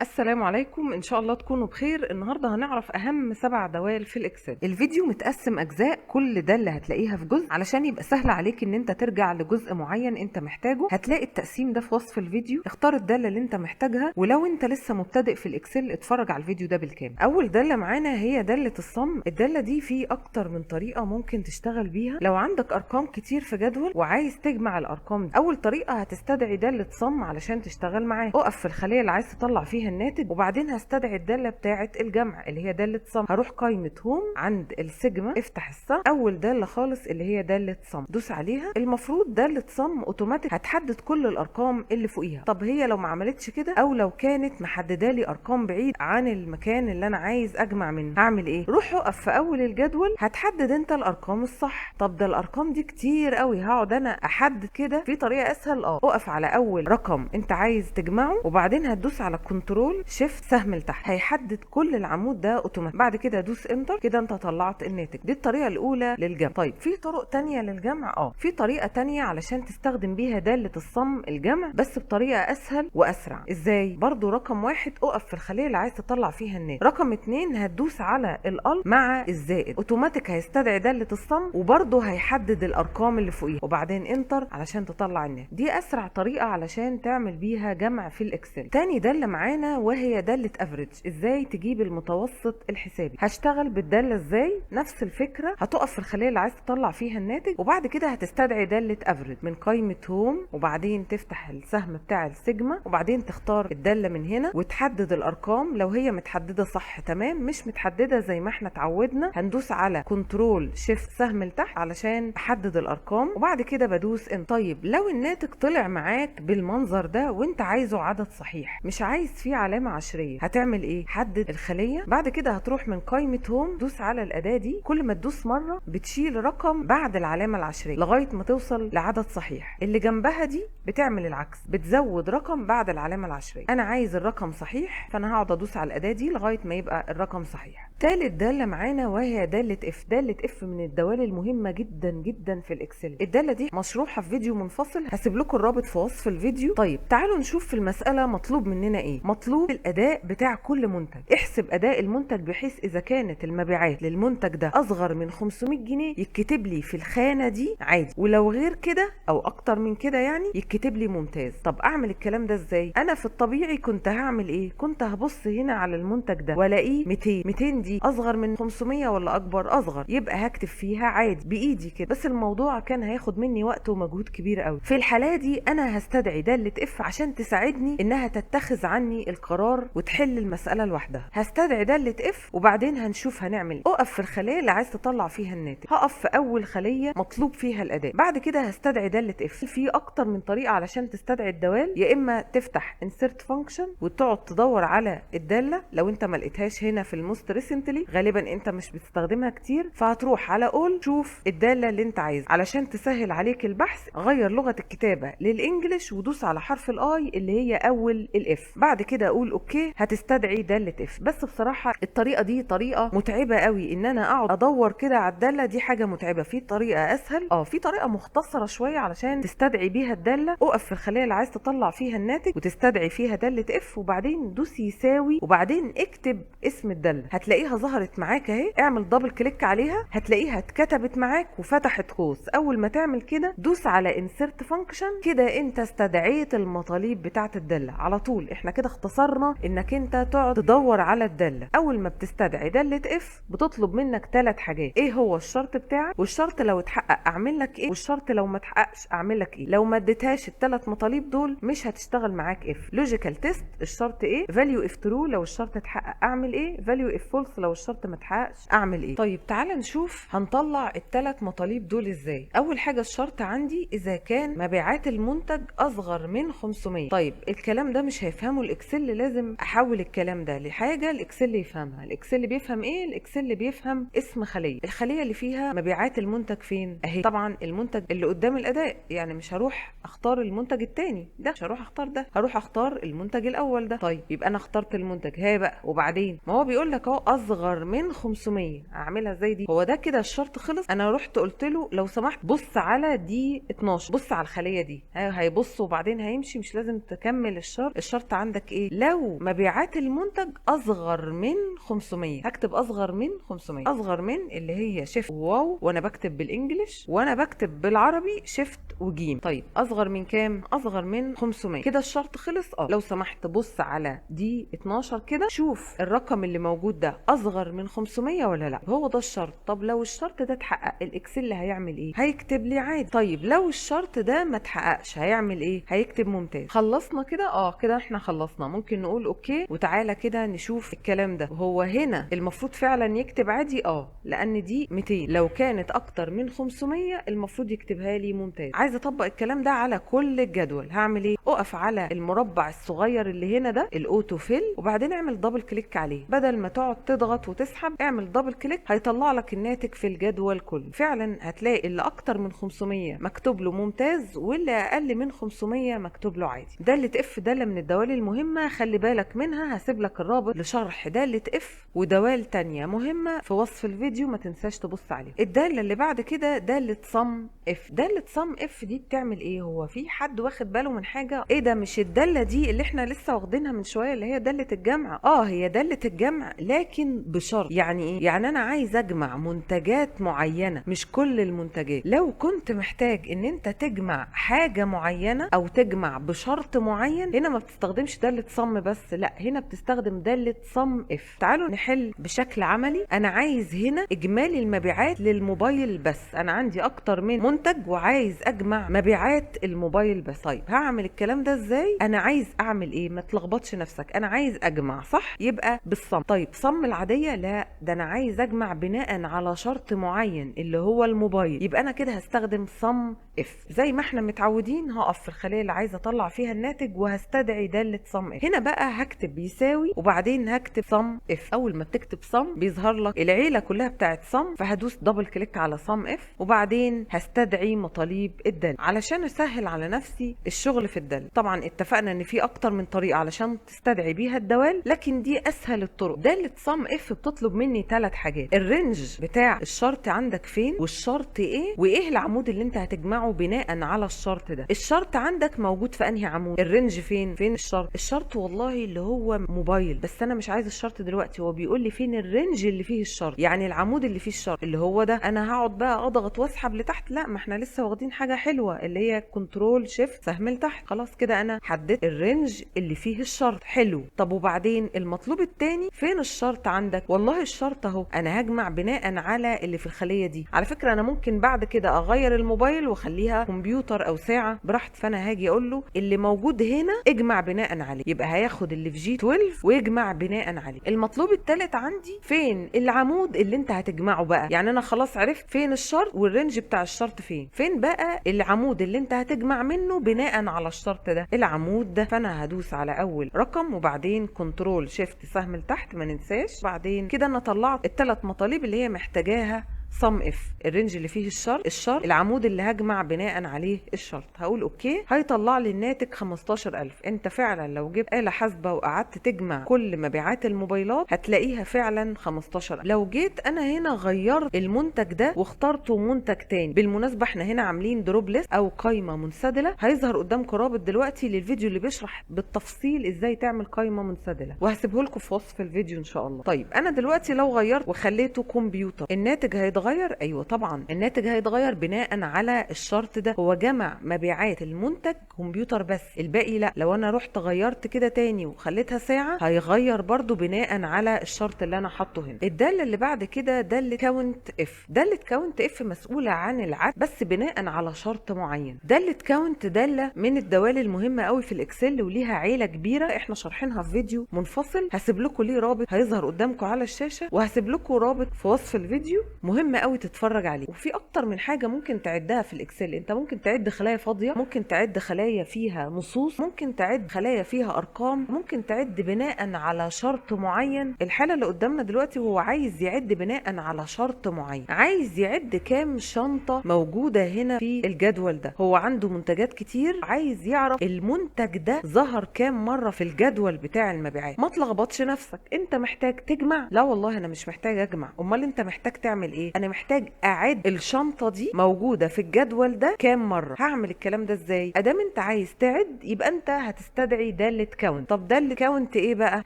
السلام عليكم، ان شاء الله تكونوا بخير. النهارده هنعرف اهم 7 دوال في ال Excel. الفيديو متقسم اجزاء، كل داله هتلاقيها في جزء علشان يبقى سهل عليك ان انت ترجع لجزء معين انت محتاجه. هتلاقي التقسيم ده في وصف الفيديو، اختار الدالة اللي انت محتاجها، ولو انت لسه مبتدئ في ال Excel اتفرج على الفيديو ده بالكامل. اول داله معانا هي داله ال sum. الدالة دي في اكتر من طريقه ممكن تشتغل بيها. لو عندك ارقام كتير في جدول وعايز تجمع الارقام دي، اول طريقه هتستدعي داله sum علشان تشتغل معاها. اقف في الخلية اللي عايز تطلع فيها الناتج، وبعدين هستدعي الدالة بتاعه الجمع اللي هي داله sum. هروح قائمة home عند السيجما، افتح ال sum، اول داله خالص اللي هي داله sum، دوس عليها. المفروض داله sum اوتوماتيك هتحدد كل الارقام اللي فوقيها. طب هي لو ما عملتش كده، او لو كانت محددة لي ارقام بعيد عن المكان اللي انا عايز اجمع منه، هعمل ايه؟ روح اقف في اول الجدول، هتحدد انت الارقام الصح. طب ده الارقام دي كتير قوي، هقعد انا احدد كده؟ في طريقه اسهل. اقف على اول رقم انت عايز تجمعه، وبعدين هتدوس على control shift سهم لتحت، هيحدد كل العمود ده اوتوماتيك. بعد كده دوس enter، كده انت طلعت الناتج. دي الطريقة الاولى للجمع. طيب في طرق تانية للجمع؟ في طريقه تانية علشان تستخدم بيها داله ال sum الجمع، بس بطريقة اسهل واسرع. ازاي؟ برضو رقم 1 اقف في الخلية اللي عايز تطلع فيها الناتج. رقم 2 هتدوس على ال alt مع الزائد، اوتوماتيك هيستدعي داله ال sum وبرضو هيحدد الارقام اللي فوقيها، وبعدين enter علشان تطلع الناتج. دي اسرع طريقه علشان تعمل بيها جمع في ال Excel. تاني داله معانا وهي دالة average. ازاي تجيب المتوسط الحسابي؟ هشتغل بالدالة ازاي؟ نفس الفكرة، هتقف في الخلية اللي عايز تطلع فيها الناتج، وبعد كده هتستدعي دالة average من قائمة home، وبعدين تفتح السهم بتاع السيجما، وبعدين تختار الدالة من هنا وتحدد الارقام. لو هي متحددة صح تمام، مش متحددة زي ما احنا اتعودنا هندوس على control shift سهم لتحت علشان احدد الارقام، وبعد كده بدوس enter. طيب لو الناتج طلع معاك بالمنظر ده وانت عايزه عدد صحيح، مش عايز فيه علامة عشرية، هتعمل ايه؟ حدد الخلية، بعد كده هتروح من قائمة home دوس على الأداة دي، كل ما تدوس مرة بتشيل رقم بعد العلامة العشرية لغاية ما توصل لعدد صحيح. اللي جنبها دي بتعمل العكس، بتزود رقم بعد العلامة العشرية. أنا عايز الرقم صحيح، فأنا هقعد أدوس على الأداة دي لغاية ما يبقى الرقم صحيح. تالت دالة معانا وهي دالة if. دالة if من الدوال المهمة جدا جدا في ال Excel. الدالة دي مشروحة في فيديو منفصل، هسيب لكم الرابط في وصف الفيديو. طيب تعالوا نشوف في المسألة مطلوب مننا ايه. مطلوب الاداء بتاع كل منتج. احسب اداء المنتج بحيث اذا كانت المبيعات للمنتج ده اصغر من 500 جنيه يتكتب لي في الخانة دي عادي، ولو غير كده او اكتر من كده يعني يتكتب لي ممتاز. طب اعمل الكلام ده ازاي؟ انا في الطبيعي كنت هعمل ايه؟ كنت هبص هنا على المنتج ده والاقيه 200، 200 دي اصغر من 500 ولا اكبر؟ اصغر، يبقى هكتب فيها عادي بايدي كده، بس الموضوع كان هياخد مني وقت ومجهود كبير قوي. في الحالة دي انا هستدعي دالة if عشان تساعدني انها تتخذ عني القرار وتحل المسألة لوحدها. هستدعي دالة if وبعدين هنشوف هنعمل ايه. اقف في الخلية اللي عايز تطلع فيها الناتج، هقف في اول خلية مطلوب فيها الاداء، بعد كده هستدعي دالة if. في اكتر من طريقة علشان تستدعي الدوال، يا اما تفتح insert function وتقعد تدور على الدالة، لو انت ما لقيتهاش هنا في ال most recently غالبا انت مش بتستخدمها كتير، فهتروح على all شوف الدالة اللي انت عايزها. علشان تسهل عليك البحث غير لغة الكتابة لل English ودوس على حرف ال I اللي هي اول ال if، بعد كده اقول okay هتستدعي دالة if. بس بصراحة الطريقة دي طريقة متعبة قوي، ان انا اقعد ادور كده على الدالة دي حاجة متعبة. في طريقة اسهل، في طريقة مختصرة شوية علشان تستدعي بيها الدالة. اقف في الخلية اللي عايز تطلع فيها الناتج وتستدعي فيها دالة if، وبعدين دوس يساوي وبعدين اكتب اسم الدالة، هتلاقيها ظهرت معاك اهي. اعمل double click عليها هتلاقيها اتكتبت معاك وفتحت قوس. اول ما تعمل كده دوس على insert function، كده انت استدعيت المطالب بتاعة الدالة على طول. احنا كده اختصرنا انك انت تقعد تدور على الدالة. اول ما بتستدعي دالة if بتطلب منك 3 حاجات، ايه هو الشرط بتاعك، والشرط لو اتحقق اعمل لك ايه، والشرط لو ما اتحققش اعمل لك ايه. لو ما اديتهاش الثلاث مطالب دول مش هتشتغل معاك if. logical test الشرط ايه، value if true لو الشرط اتحقق اعمل ايه، value if false لو الشرط ما اتحققش اعمل ايه. طيب تعال نشوف هنطلع الثلاث مطالب دول ازاي. اول حاجة الشرط عندي اذا كان مبيعات المنتج اصغر من 500. طيب الكلام ده مش هيفهمه ال Excel، لازم احول الكلام ده لحاجة ال Excel يفهمها. ال Excel بيفهم ايه؟ ال Excel بيفهم اسم خليه، الخلية اللي فيها مبيعات المنتج فين اهي. طبعا المنتج اللي قدام الاداء، يعني مش هروح اختار المنتج التاني ده، مش هروح اختار ده، هروح اختار المنتج الاول ده. طيب يبقى انا اخترت المنتج ها بقى، وبعدين ما هو بيقول لك اهو اصغر من 500، اعملها ازاي دي؟ هو ده كده الشرط خلص. انا رحت قلت له لو سمحت بص على D 12، بص على الخلية دي، هيبص وبعدين هيمشي، مش لازم تكمل الشرط. الشرط عندك ايه؟ لو مبيعات المنتج اصغر من 500. هكتب اصغر من 500، اصغر من اللي هي shift واو، وانا بكتب بال English وانا بكتب بالعربي shift وجيم. طيب اصغر من كام؟ اصغر من 500. كده الشرط خلص. لو سمحت بص على D 12 كده، شوف الرقم اللي موجود ده اصغر من 500 ولا لا. هو ده الشرط. طب لو الشرط ده اتحقق ال Excel هيعمل ايه؟ هيكتب لي عادي. طيب لو الشرط ده ما اتحققش هيعمل ايه؟ هيكتب ممتاز. خلصنا كده؟ كده احنا خلصنا، ممكن نقول okay. وتعالى كده نشوف الكلام ده. هو هنا المفروض فعلا يكتب عادي، لان دي 200، لو كانت اكتر من 500 المفروض يكتبها لي ممتاز. عايزه اطبق الكلام ده على كل الجدول، هعمل ايه؟ اقف على المربع الصغير اللي هنا ده ال auto fill، وبعدين اعمل double click عليه. بدل ما تقعد تضغط وتسحب اعمل double click، هيطلع لك الناتج في الجدول كله. فعلا هتلاقي اللي اكتر من 500 مكتوب له ممتاز، واللي اقل من 500 مكتوب له عادي. دالة if دالة من الدوال المهمة، خلي بالك منها. هسيب لك الرابط لشرح دالة if ودوال تانية مهمة في وصف الفيديو، ما تنساش تبص عليه. الدالة اللي بعد كده دالة sum if. دالة sum if دي بتعمل ايه؟ هو في حد واخد باله من حاجة؟ ايه ده؟ مش الدالة دي اللي احنا لسه واخدينها من شوية اللي هي دالة الجمع؟ هي دالة الجمع لكن بشرط. يعني ايه؟ يعني انا عايز اجمع منتجات معينة مش كل المنتجات. لو كنت محتاج ان انت تجمع حاجة معينة او تجمع بشرط معين، هنا ما بتستخدمش دالة sum بس، لا هنا بتستخدم دالة sum if. تعالوا نحل بشكل عملي. انا عايز هنا اجمالي المبيعات للموبايل بس، انا عندي اكتر من منتج وعايز اجمع مبيعات الموبايل بس. طيب هعمل الكلام ده ازاي؟ انا عايز اعمل ايه؟ ما تلخبطش نفسك، انا عايز اجمع صح، يبقى بال sum. طيب sum العادية؟ لا، ده انا عايز اجمع بناء على شرط معين اللي هو الموبايل، يبقى انا كده هستخدم sum if. زي ما احنا متعودين هقف في الخلية اللي عايزه اطلع فيها الناتج وهستدعي داله sum if. هنا بقى هكتب يساوي وبعدين هكتب sum if. اول ما بتكتب sum بيظهر لك العيلة كلها بتاعت sum، فهدوس double click على sum if وبعدين هستدعي مطالب الدالة علشان اسهل على نفسي الشغل في الدالة. طبعا اتفقنا ان في اكتر من طريقه علشان تستدعي بيها الدوال، لكن دي اسهل الطرق. داله sum if بتطلب مني 3 حاجات: ال range بتاع الشرط عندك فين، والشرط ايه، وايه العمود اللي انت هتجمعه بناء على الشرط ده. الشرط عندك موجود في انهي عمود؟ ال range فين؟ فين الشرط؟ الشرط والله اللي هو موبايل، بس انا مش عايز الشرط دلوقتي، هو بيقول لي فين ال range اللي فيه الشرط، يعني العمود اللي فيه الشرط اللي هو ده. انا هقعد بقى اضغط واسحب لتحت؟ لا، ما احنا لسه واخدين حاجة حلوة اللي هي control shift سهم لتحت. خلاص كده انا حددت ال range اللي فيه الشرط. حلو. طب وبعدين المطلوب الثاني فين الشرط عندك؟ والله الشرط اهو، انا هجمع بناء على اللي في الخلية دي. على فكرة انا ممكن بعد كده اغير الموبايل واخليها كمبيوتر او ساعة براحتي، فانا هاجي اقول له اللي موجود هنا اجمع بناء عليه، يبقى هياخد اللي في G 12 ويجمع بناء عليه. المطلوب الثالث عندي فين العمود اللي انت هتجمعه بقى، يعني انا خلاص عرفت فين الشرط وال range بتاع الشرط فين، فين بقى العمود اللي انت هتجمع منه بناء على الشرط ده، العمود ده. فانا هدوس على اول رقم وبعدين control shift سهم لتحت ما ننساش. بعدين كده انا طلعت الثلاث مطالب اللي هي محتاجاها sum if، ال range اللي فيه الشرط، الشرط، العمود اللي هجمع بناء عليه الشرط. هقول okay، هيطلع لي الناتج 15000. انت فعلا لو جبت آلة حاسبة وقعدت تجمع كل مبيعات الموبايلات هتلاقيها فعلا 15000. لو جيت انا هنا غيرت المنتج ده واخترته منتج تاني، بالمناسبة احنا هنا عاملين drop list او قايمة منسدلة، هيظهر قدامكم رابط دلوقتي للفيديو اللي بيشرح بالتفصيل ازاي تعمل قايمة منسدلة، وهسيبه لكم في وصف الفيديو ان شاء الله. طيب انا دلوقتي لو غيرت وخليته كمبيوتر الناتج هيتغير؟ ايوه طبعا الناتج هيتغير بناء على الشرط ده، هو جمع مبيعات المنتج كمبيوتر بس، الباقي لا. لو انا رحت غيرت كده تاني وخليتها ساعة هيغير برضو بناء على الشرط اللي انا حاطه هنا. الدالة اللي بعد كده داله count if. داله count if مسؤولة عن العد بس بناء على شرط معين. داله count داله من الدوال المهمة قوي في ال Excel وليها عيله كبيرة احنا شارحينها في فيديو منفصل، هسيب لكم ليه رابط هيظهر قدامكم على الشاشة، وهسيب لكم رابط في وصف الفيديو، مهم قوي تتفرج عليه. وفي اكتر من حاجة ممكن تعدها في ال Excel، انت ممكن تعد خلايا فاضية، ممكن تعد خلايا فيها نصوص، ممكن تعد خلايا فيها ارقام، ممكن تعد بناء على شرط معين. الحالة اللي قدامنا دلوقتي هو عايز يعد بناء على شرط معين، عايز يعد كام شنطه موجودة هنا في الجدول ده. هو عنده منتجات كتير، عايز يعرف المنتج ده ظهر كام مرة في الجدول بتاع المبيعات. ما تلخبطش نفسك، انت محتاج تجمع؟ لا والله انا مش محتاج اجمع. امال انت محتاج تعمل ايه؟ انا محتاج اعد الشنطة دي موجودة في الجدول ده كام مرة. هعمل الكلام ده ازاي؟ ادام انت عايز تعد يبقى انت هتستدعي داله count. طب داله count ايه بقى؟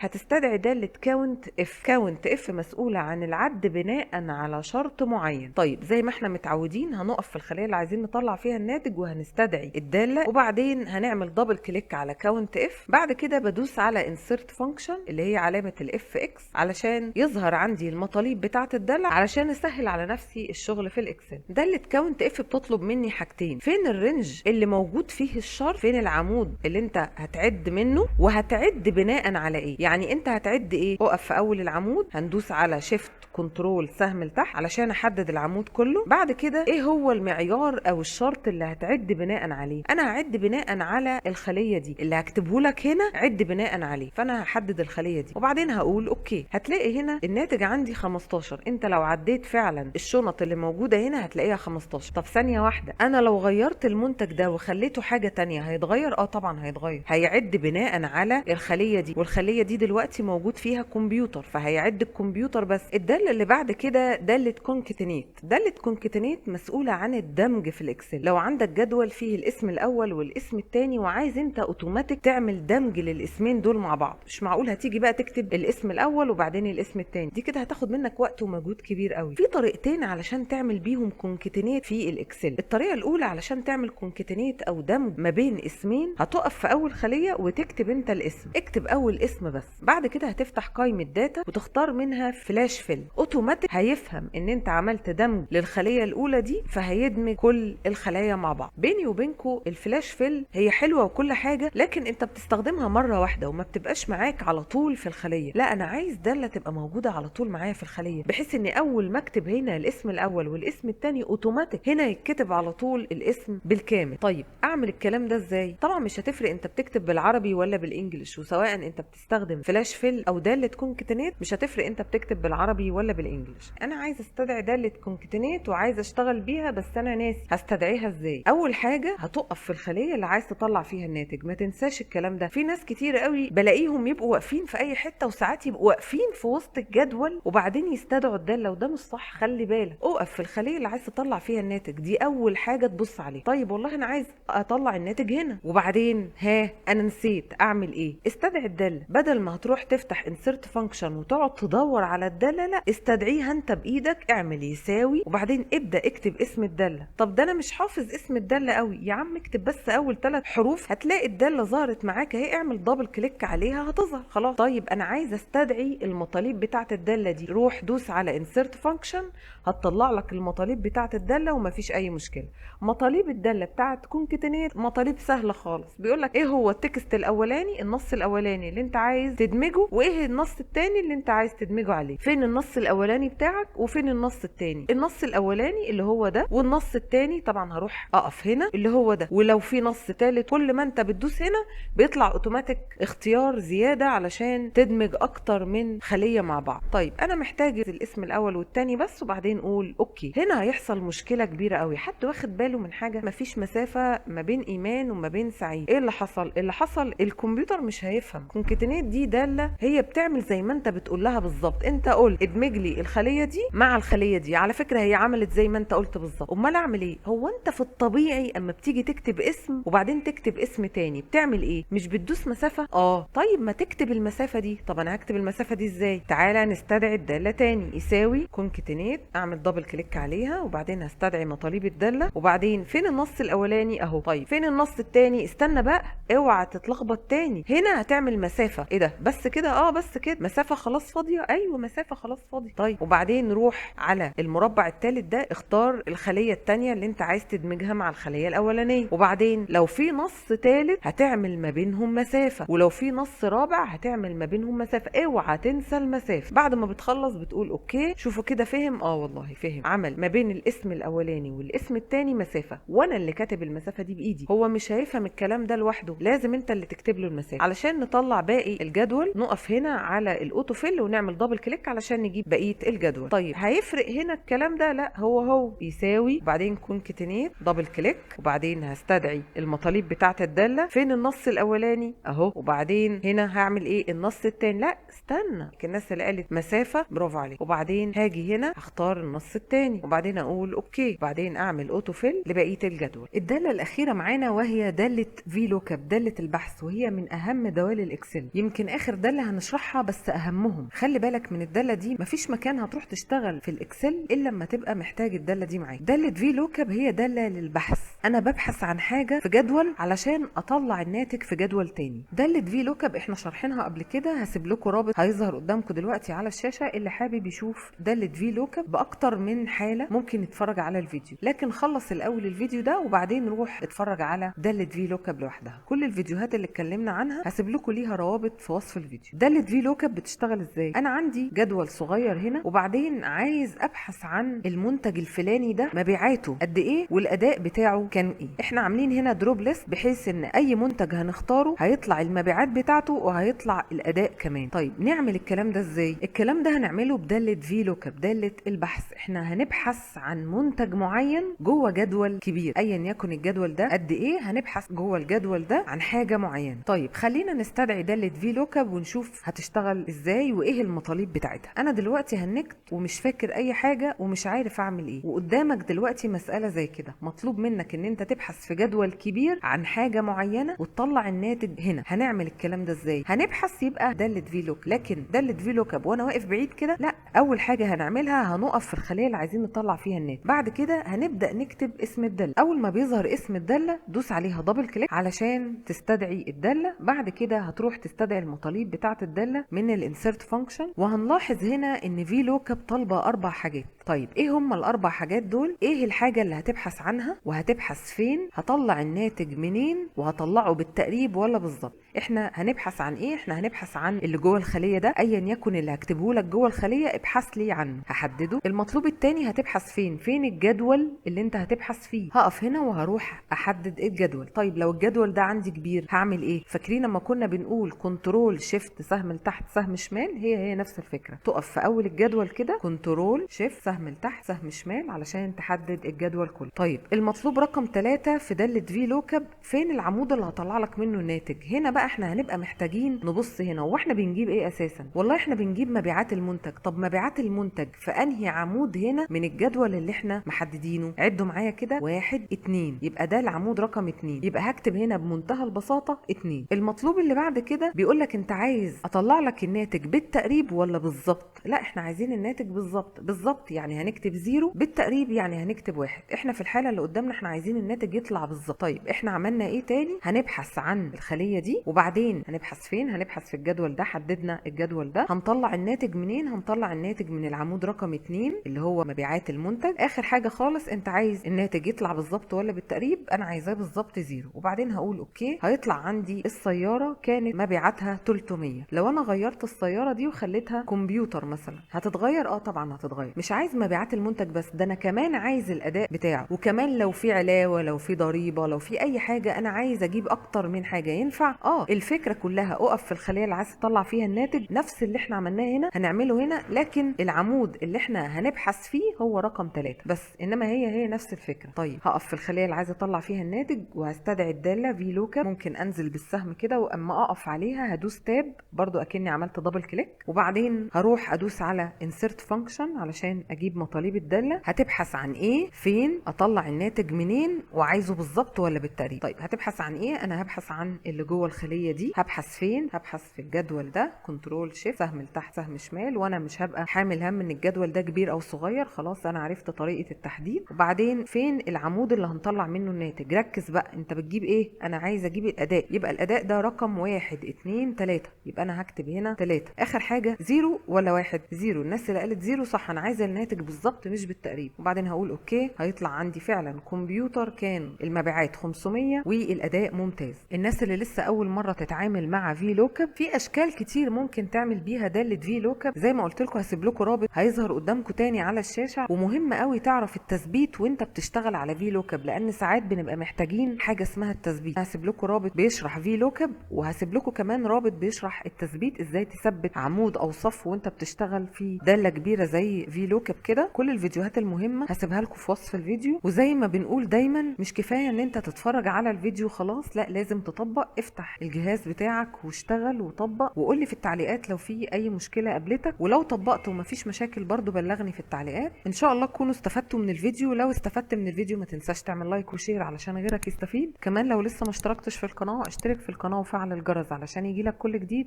هتستدعي داله count if. count if مسؤولة عن العد بناء على شرط معين. طيب زي ما احنا متعودين هنقف في الخلية اللي عايزين نطلع فيها الناتج وهنستدعي الدالة، وبعدين هنعمل double click على count if. بعد كده بدوس على insert function اللي هي علامة ال fx علشان يظهر عندي المطالب بتاعه الدالة، علشان اسهل على نفسي الشغل في ال Excel. داله count if بتطلب مني حاجتين: فين ال range اللي موجود فيه الشرط، فين العمود اللي انت هتعد منه، وهتعد بناء على ايه. يعني انت هتعد ايه؟ اقف في اول العمود، هندوس على shift control سهم لتحت علشان احدد العمود كله. بعد كده ايه هو المعيار او الشرط اللي هتعد بناء عليه؟ انا هعد بناء على الخلية دي اللي هكتبه لك هنا، عد بناء عليه، فانا هحدد الخلية دي وبعدين هقول okay. هتلاقي هنا الناتج عندي 15. انت لو عديت فعلا الشنط اللي موجودة هنا هتلاقيها 15. طب ثانية واحدة، انا لو غيرت المنتج ده وخليته حاجة تانية هيتغير؟ اه طبعا هيتغير، هيعد بناء على الخلية دي، والخليه دي دلوقتي موجود فيها كمبيوتر فهيعد الكمبيوتر بس. الدالة اللي بعد كده داله concatenate. داله concatenate مسؤولة عن الدمج في ال Excel. لو عندك جدول فيه الاسم الاول والاسم الثاني وعايز انت اوتوماتيك تعمل دمج للاسمين دول مع بعض، مش معقول هتيجي بقى تكتب الاسم الاول وبعدين الاسم الثاني، دي كده هتاخد منك وقت ومجهود كبير قوي. في طريقتين علشان تعمل بيهم concatenate في ال Excel. الطريقة الاولى علشان تعمل concatenate او دمج ما بين اسمين، هتقف في اول خليه وتكتب انت الاسم، اكتب اول اسم بس. بعد كده هتفتح قائمة data وتختار منها flash fill، اوتوماتيك هيفهم ان انت عملت دمج للخليه الاولى دي فهيدمج كل الخلايا مع بعض. بيني وبينكو ال flash fill هي حلوة وكل حاجة، لكن انت بتستخدمها مرة واحدة وما بتبقاش معاك على طول في الخلية. لا، انا عايز داله تبقى موجودة على طول معايا في الخلية، بحيث ان اول ما اكتب هنا الاسم الاول والاسم الثاني اوتوماتيك هنا يتكتب على طول الاسم بالكامل. طيب اعمل الكلام ده ازاي؟ طبعا مش هتفرق انت بتكتب بالعربي ولا بال English، وسواء انت بتستخدم flash fill او داله concatenate مش هتفرق انت بتكتب بالعربي ولا بال English. انا عايز استدعي داله concatenate وعايز اشتغل بيها بس انا ناسي هستدعيها ازاي. اول حاجة هتقف في الخلية اللي عايز تطلع فيها الناتج، ما تنساش الكلام ده. في ناس كتير قوي بلاقيهم يبقوا واقفين في اي حتة، وساعات يبقوا واقفين في وسط الجدول وبعدين يستدعوا الدالة، وده مش صح. خلي بالك، اقف في الخلية اللي عايز تطلع فيها الناتج، دي اول حاجة تبص عليها. طيب والله انا عايز اطلع الناتج هنا، وبعدين ها انا نسيت اعمل ايه؟ استدعي الدالة. بدل ما هتروح تفتح insert function وتقعد تدور على الدالة، لا، استدعيها انت بايدك، اعمل يساوي وبعدين ابدا اكتب اسم الدالة. طب ده انا مش حافظ اسم الدالة قوي، يا عم اكتب بس اول 3 حروف هتلاقي الدالة ظهرت معاك اهي، اعمل double click عليها هتظهر خلاص. طيب انا عايز استدعي المطالب بتاعه الدالة دي، روح دوس على insert function هتطلع لك المطالب بتاعه الدالة ومفيش اي مشكلة. مطالب الدالة بتاعه concatenate مطالب سهلة خالص، بيقول لك ايه هو ال text الاولاني، النص الاولاني اللي انت عايز تدمجه، وايه النص الثاني اللي انت عايز تدمجه عليه. فين النص الاولاني بتاعك وفين النص الثاني؟ النص الاولاني اللي هو ده، والنص الثاني طبعا هروح اقف هنا اللي هو ده، ولو في نص ثالث كل ما انت بتدوس هنا بيطلع اوتوماتيك اختيار زيادة علشان تدمج اكتر من خليه مع بعض. طيب انا محتاج الاسم الاول والثاني بس، وبعدين قول okay. هنا هيحصل مشكلة كبيرة قوي، حد واخد باله من حاجة؟ مفيش مسافة ما بين ايمان وما بين سعيد. ايه اللي حصل؟ اللي حصل الكمبيوتر مش هيفهم. concatenate دي داله هي بتعمل زي ما انت بتقول لها بالظبط، انت قلت ادمج لي الخلية دي مع الخلية دي، على فكرة هي عملت زي ما انت قلت بالظبط. امال اعمل ايه؟ هو انت في الطبيعي اما بتيجي تكتب اسم وبعدين تكتب اسم تاني بتعمل ايه؟ مش بتدوس مسافة؟ طيب ما تكتب المسافة دي. طب انا هكتب المسافة دي ازاي؟ تعالى نستدعي الدالة تاني، يساوي concatenate، اعمل double click عليها وبعدين هستدعي مطالب الدالة، وبعدين فين النص الاولاني؟ اهو. طيب فين النص التاني؟ استنى بقى، اوعى تتلخبط تاني، هنا هتعمل مسافة. ايه ده؟ بس كده؟ بس كده، مسافة خلاص فاضية. ايوه مسافة خلاص فاضية. طيب وبعدين روح على المربع الثالث ده، اختار الخلية الثانية اللي انت عايز تدمجها مع الخلية الاولانية، وبعدين لو في نص ثالث هتعمل ما بينهم مسافة، ولو في نص رابع هتعمل ما بينهم مسافة. اوعى تنسى المسافة. بعد ما بتخلص بتقول okay. شوفوا كده فهم؟ والله فهم. عمل ما بين الاسم الاولاني والاسم الثاني مسافة، وانا اللي كاتب المسافة دي بايدي، هو مش هيفهم الكلام ده لوحده، لازم انت اللي تكتب له المسافة. علشان نطلع باقي الجدول نقف هنا على ال auto fill ونعمل double click علشان نجيب اجيب بقية الجدول. طيب هيفرق هنا الكلام ده؟ لا، هو هو يساوي وبعدين concatenate double click، وبعدين هستدعي المطالب بتاعه الدالة. فين النص الاولاني؟ اهو. وبعدين هنا هعمل ايه؟ النص الثاني. لا استنى، الناس اللي قالت مسافة برافو عليك. وبعدين هاجي هنا هختار النص الثاني وبعدين اقول okay، وبعدين اعمل auto fill لبقية الجدول. الدالة الاخيرة معانا وهي داله VLOOKUP، داله البحث، وهي من اهم دوال ال Excel، يمكن اخر داله هنشرحها بس اهمهم. خلي بالك من الدالة دي، مفيش مكان هتروح تشتغل في ال Excel الا لما تبقى محتاج الدالة دي معاك. داله VLOOKUP هي داله للبحث، انا ببحث عن حاجة في جدول علشان اطلع الناتج في جدول تاني. داله VLOOKUP احنا شارحينها قبل كده، هسيب لكم رابط هيظهر قدامكم دلوقتي على الشاشة، اللي حابب يشوف داله VLOOKUP باكتر من حاله ممكن يتفرج على الفيديو، لكن خلص الاول الفيديو ده وبعدين روح اتفرج على داله VLOOKUP لوحدها. كل الفيديوهات اللي اتكلمنا عنها هسيب لكم ليها روابط في وصف الفيديو. داله VLOOKUP بتشتغل ازاي؟ انا عندي جدول صغير هنا وبعدين عايز ابحث عن المنتج الفلاني ده مبيعاته قد ايه والاداء بتاعه كان ايه. احنا عاملين هنا drop list بحيث ان اي منتج هنختاره هيطلع المبيعات بتاعته وهيطلع الاداء كمان. طيب نعمل الكلام ده ازاي؟ الكلام ده هنعمله بداله VLOOKUP، داله البحث. احنا هنبحث عن منتج معين جوه جدول كبير، ايا يكن الجدول ده قد ايه هنبحث جوه الجدول ده عن حاجة معينة. طيب خلينا نستدعي داله VLOOKUP ونشوف هتشتغل ازاي وايه المطالب بتاعتها. انا دلوقتي هنكت ومش فاكر اي حاجة ومش عارف اعمل ايه، وقدامك دلوقتي مسالة زي كده، مطلوب منك ان انت تبحث في جدول كبير عن حاجة معينة وتطلع الناتج هنا. هنعمل الكلام ده ازاي؟ هنبحث يبقى داله VLOOKUP، لكن داله VLOOKUP وانا واقف بعيد كده لا. اول حاجة هنعملها هنقف في الخلية اللي عايزين نطلع فيها الناتج، بعد كده هنبدا نكتب اسم الدالة. اول ما بيظهر اسم الدالة دوس عليها double click علشان تستدعي الدالة. بعد كده هتروح تستدعي المطالب بتاعه الدالة من ال insert function، وهنلاحظ هنا ان VLOOKUP طالبه 4 حاجات. طيب ايه هم الاربع حاجات دول؟ ايه الحاجة اللي هتبحث عنها وهتبحث فين، هطلع الناتج منين، وهطلعه بالتقريب ولا بالظبط. احنا هنبحث عن ايه؟ احنا هنبحث عن اللي جوه الخلية ده، ايا يكن اللي هكتبه لك جوه الخلية ابحث لي عنه، هحدده. المطلوب الثاني هتبحث فين، فين الجدول اللي انت هتبحث فيه. هقف هنا وهروح احدد الجدول. طيب لو الجدول ده عندي كبير هعمل ايه؟ فاكرين لما كنا بنقول control shift سهم لتحت سهم شمال؟ هي هي نفس الفكرة، تقف في اول الجدول كده control shift سهم لتحت سهم شمال علشان تحدد الجدول كله. طيب المطلوب رقم 3 في داله VLOOKUP، فين العمود اللي هطلع لك منه الناتج؟ هنا بقى احنا هنبقى محتاجين نبص هنا، واحنا بنجيب ايه اساسا؟ والله احنا بنجيب مبيعات المنتج. طب مبيعات المنتج في انهي عمود هنا من الجدول اللي احنا محددينه؟ عدوا معايا كده، 1 2، يبقى ده العمود رقم 2، يبقى هكتب هنا بمنتهى البساطة 2. المطلوب اللي بعد كده بيقول لك انت عايز اطلع لك الناتج بالتقريب ولا بالظبط؟ لا احنا عايزين الناتج بالظبط. بالظبط يعني هنكتب 0، بالتقريب يعني هنكتب 1. احنا في الحالة اللي قدامنا احنا عايزين الناتج يطلع بالظبط. طيب احنا عملنا ايه تاني؟ هنبحث عن الخلية دي، وبعدين هنبحث فين؟ هنبحث في الجدول ده، حددنا الجدول ده. هنطلع الناتج منين؟ هنطلع الناتج من العمود رقم 2 اللي هو مبيعات المنتج. اخر حاجة خالص، انت عايز الناتج يطلع بالظبط ولا بالتقريب؟ انا عايزاه بالظبط 0، وبعدين هقول okay. هيطلع عندي السيارة كانت مبيعاتها 300. لو انا غيرت السيارة دي وخليتها كمبيوتر مثلا هتتغير؟ اه طبعا هتتغير. مش عايز مبيعات المنتج بس، ده انا كمان عايز الاداء بتاعه، وكمان لو في علاوه، لو في ضريبة، لو في اي حاجة، انا عايز اجيب اكتر من حاجة. ينفع؟ الفكرة كلها اقف في الخلية اللي عايز تطلع فيها الناتج، نفس اللي احنا عملناه هنا هنعمله هنا، لكن العمود اللي احنا هنبحث فيه هو رقم 3 بس، انما هي هي نفس الفكرة. طيب هقف في الخلية اللي عايز اطلع فيها الناتج وهستدعي الدالة VLOOKUP. ممكن انزل بالسهم كده، واما اقف عليها هدوس tab برضو اكني عملت double click، وبعدين هروح ادوس على insert function علشان اجيب مطالب الدالة. هتبحث عن ايه، فين، اطلع الناتج منين، وعايزه بالظبط ولا بالتقريب. طيب هتبحث عن ايه؟ انا هبحث عن اللي جوه الخلية دي. هبحث فين؟ هبحث في الجدول ده، control shift سهم لتحت سهم شمال، وانا مش هبقى حامل هم ان الجدول ده كبير او صغير، خلاص انا عرفت طريقه التحديد. وبعدين فين العمود اللي هنطلع منه الناتج؟ ركز بقى انت بتجيب ايه؟ انا عايز اجيب الاداء، يبقى الاداء ده رقم 1 2 3، يبقى انا هكتب هنا 3. اخر حاجة 0 ولا 1؟ 0. الناس اللي قالت 0 صح، انا عايزه الناتج بالظبط مش بالتقريب. وبعدين هقول okay. هيطلع عندي فعلا كمبيوتر كان المبيعات 500 والاداء ممتاز. الناس اللي لسه اول مرة مرة تتعامل مع VLOOKUP. في اشكال كتير ممكن تعمل بيها داله VLOOKUP، زي ما قلت لكم هسيب لكم رابط هيظهر قدامكم تاني على الشاشه. ومهم قوي تعرف التثبيت وانت بتشتغل على VLOOKUP، لان ساعات بنبقى محتاجين حاجة اسمها التثبيت. هسيب لكم رابط بيشرح VLOOKUP، وهسيب لكم كمان رابط بيشرح التثبيت، ازاي تثبت عمود او صف وانت بتشتغل في داله كبيرة زي VLOOKUP كده. كل الفيديوهات المهمة هسيبها لكم في وصف الفيديو. وزي ما بنقول دايما، مش كفاية ان انت تتفرج على الفيديو خلاص، لا لازم تطبق. افتح الجهاز بتاعك واشتغل وطبق، وقول لي في التعليقات لو في اي مشكلة قابلتك، ولو طبقت ومفيش مشاكل برضو بلغني في التعليقات. ان شاء الله تكونوا استفدتوا من الفيديو. لو استفدت من الفيديو ما تنساش تعمل like و share علشان غيرك يستفيد. كمان لو لسه ما اشتركتش في القناة اشترك في القناة وفعل الجرس علشان يجيلك كل جديد.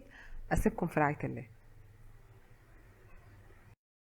اسيبكم في رعاية الله.